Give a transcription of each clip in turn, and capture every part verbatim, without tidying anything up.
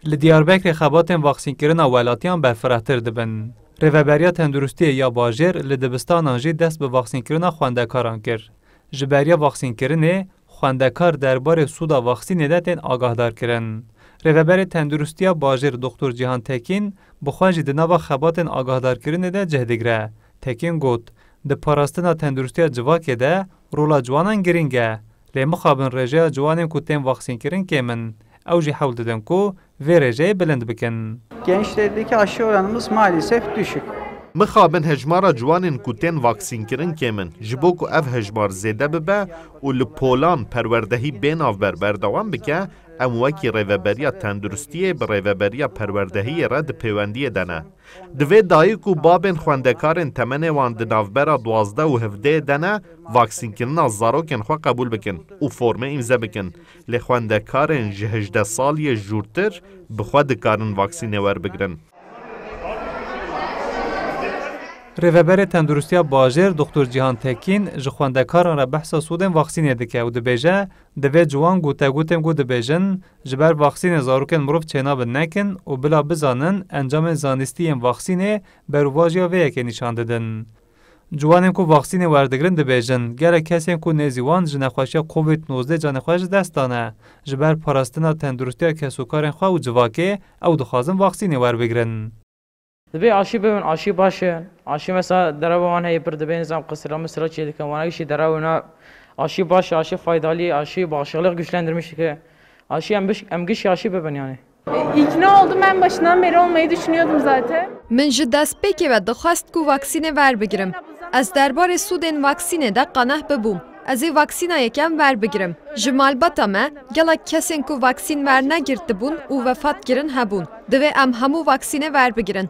Li Diyarbekirê xebatên vaksînkirina welatiyan berfirehtir dibin. Rêveberiya Tenduristiyê ya bajêr li dibistanan jî dest bi vaksînkirina xwendekaran kir. Ji beriya vaksînkirinê, xwendekar derbarê sûda vaksînê de tên agahdarkirin. Rêveberê Tenduristiya Bajêr Doktor Cîhan Tekîn bi xwe jî di nava xebatên agahdarkirinê de cih digire. Tekîn got, di parastina tenduristiya civakê de rola ciwanan girîng e. Lê mixabin rêjeya ciwanên ku tên vaksînkirin kêm in. Ew jî hewl didin ku vê rêjeyê bilind bikin. Gençlerdeki aşı oranımız maalesef düşük. Mixabin hejmara ciwanên ku tên vaksînkirin kêm in. Ji bo ku ev hejmar zêde bibe û li polan perwerdehî bê navber berdewam bike, em wekî Rêveberiya Tenduristiyê bi Rêveberiya Perwerdehiyê re di pêwendiyê de ne. Divê dayik û babên xwendekarên temenê wan di navbera duwazdeh û hevdeh de ne, vaksînkirina zarokên xwe qebûl bikin û formê îmze bikin. Lê xwendekarên ji hejdeh saliyê jûrtir bi xwe dikarin vaksînê werbigrin. Rêveberê Tenduristiya Bajêr Doktor Cîhan Tekîn ji xwendekaran re behsa sûdên vaksînê dike û dibêje, divê ciwan gotegotên ku dibêjin, ji ber vaksînê zarokên mirov çênabin nekin û bila bizanin encamên zanistî yên vaksînê berovajiya vê yekê nîşan didin. Ciwanên ku vaksînê werdigrin dibêjin, gelek kesên ku nêzî wan ji nexweşiya Covid nozdeh canê xwe ji dest dane. Ji ber parastina tenduristiya kesûkarên xwe û civakê ew dixwazin vaksînê werbigrin. Divê aşî bibin, aşî baş e. Aşî mesela dereva wan heye pir dibê nizam qisira misira çê dikin. Wana gişî dereva na aşî baş e, aşî faydalı, aşî bağışıklık güçlendirmiş dike. Aşî em biş-, em gişî aşî bibin yani. E, ikna oldum. Ben başından beri olmayı düşünüyordum zaten. Min ji destpêkê ve dixwest ku vaksînê werbigirim. Ez derbarê sûdên vaksînê de qaneh bibûm. Ez ê vaksîna yekem werbigirim. Ji malbata me gelek kesên ku vaksîn wernegirtibûn û wefat kirin hebûn. Divê em hemû vaksînê werbigirin.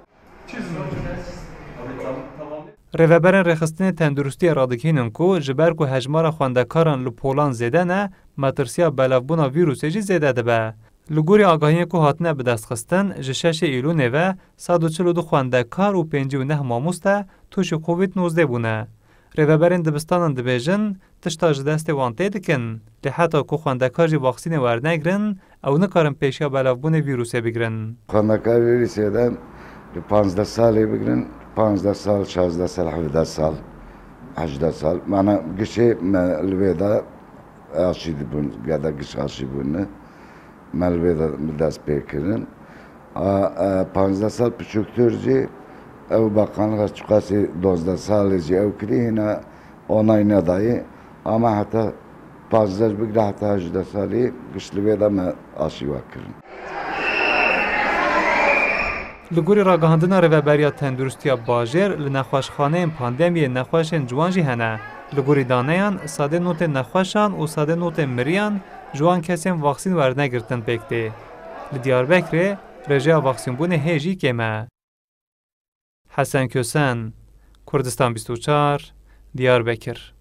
Rêveberên Rêxistinê Tenduristiyê radikînin ku ji ber ku hejmara xwendekaran li polan zêde ne, metirsiya belavbûna vîrusê jî zêde dibe. Li gorî agahiyên ku hatine bidestxistin, ji şeşê Îlûnê ve sed û çil û du xwendekar û pêncî û neh mamoste tûşî Covid nozdeh bûne. Rêveberên dibistanan dibêjin, tişta ji destê wan tê dikin, lê heta ku xwendekar jî vaksînê wernegrin, ew nikarin pêşiya belavbûnê vîrusê bigrin. Xwendekar vîrusê de li panzdeh salê bigrin, panzdeh sal, şazdeh sal, hevdeh sal, hejdeh sal. Mana gişê me li vê de aşî dibûn, gede giş aşî bûne. Me li vê de bi dest pê kirin. A, e, panzdeh sal piçûktir jî ew beqanî çiqasî dozdeh salê jî ew kirî hîna onay nedayî. Ama heta panzdeh bigre heta hejdeh salî giş li vê de me aşî we kirin. Li gorî ragihandina Rêveberiya Tenduristiya Bajêr, li nexweşxaneyên pandemiyê nexweşên ciwan jî hene. Li gorî daneyan, sedê notên nexweşan û sedê notên miriyan ji wan kesên vaksîn wernegirtin pêk tê. Li Diyarbekirê rêjeya vaksînbûnê hê jî kêm e. Hesen Kösen, Kurdistan bîst û çar, Diyarbekir.